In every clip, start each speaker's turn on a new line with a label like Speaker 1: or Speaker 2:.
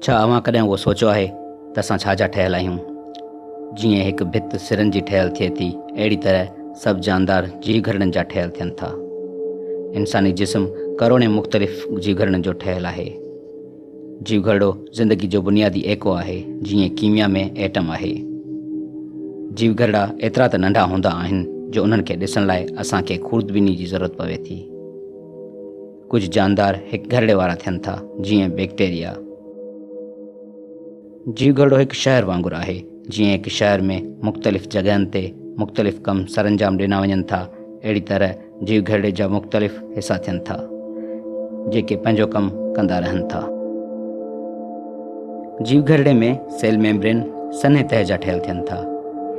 Speaker 1: ڇا اوهان ڪڏهن اهو سوچيو آهي ته اسان ڇا جا ٺهيل آهيون؟ جيئن هڪ ڀت سرن جي ٺهيل ٿئي ٿي، اهڙي طرح سڀ جاندار جيوگهرڙن جا ٺهيل ٿين ٿا. انساني جسم ڪروڙين مختلف جيوگهرڙن جو ٺهيل آهي. جيوگهرڙو زندگي جو بنيادي ايڪو آهي، جيئن ڪيميا ۾ ايٽم آهي. جيوگهرڙا ايترا ته ننڍا هوندا آهن جو انهن کي ڏسڻ لاء اسان کي خوردبيني جي ضرورت پوي ٿي. ڪجهه جاندار هڪ گهرڙي وارا ٿين ٿا، جيئن بيڪٽيريا. جيوگهرڙو هڪ شهر وانگر آهي. جيئن هڪ شهر ۾ مختلف جڳهن تي مختلف ڪم سرانجام ڏنا وڃن ٿا، اهڙي طرح جيوگهرڙي جا مختلف حصا ٿين ٿا، جيڪي پنهنجو ڪم ڪندا رهن ٿا. جيوگهرڙي ۾ سيل ميمبرين سنهي تهه جا ٺهيل ٿين ٿا.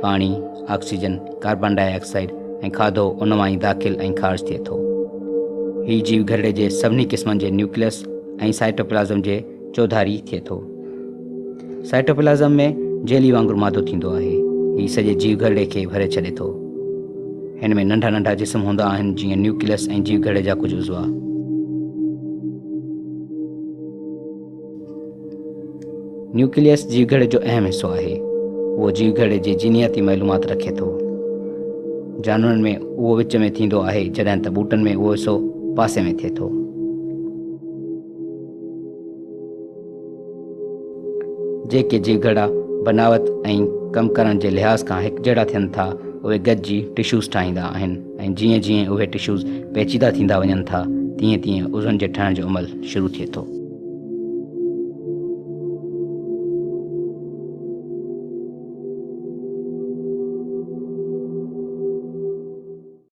Speaker 1: پاڻي، آڪسيجن، ڪاربان ڊاء آڪسائيڊ ۽ کاڌو ان مان ئي داخل ۽ خارج ٿئي ٿو. هي جيوگهرڙي جي سڀني قسمن جي نيوڪليس ۽ سائٽوپلازم جي چوڌاري ٿئي ٿو. سائٽوپلازم ۾ جيلي وانگر مادو ٿيندو آهي. هي سڄي جيوگهرڙي کي ڀري ڇڏي ٿو. هن ۾ ننڍا ننڍا جسم هوندا آهن جيئن نيوڪليس ۽ جيوگهرڙي جا ڪجهه عضوا. نيوڪليس جيوگهرڙي جو اهم حصو آهي. اهو جيوگهرڙي جي جينياتي معلومات رکي ٿو. جانورن ۾ اهو وچ ۾ ٿيندو آهي جڏهن ته ٻوٽن ۾ اهو حصو پاسي ۾ ٿئي ٿو. جيڪي جيوگهرڙا بناوت ۽ ڪم ڪرڻ جي لحاظ کان هڪجهڙا ٿين ٿا، اهي گڏجي ٽشوز ٺاهيندا آهن ۽ جيئن جيئن اهي ٽشوز پيچيده ٿيندا وڃن ٿا، تيئن تيئن عضون جي ٺهڻ جو عمل شروع ٿئي ٿو.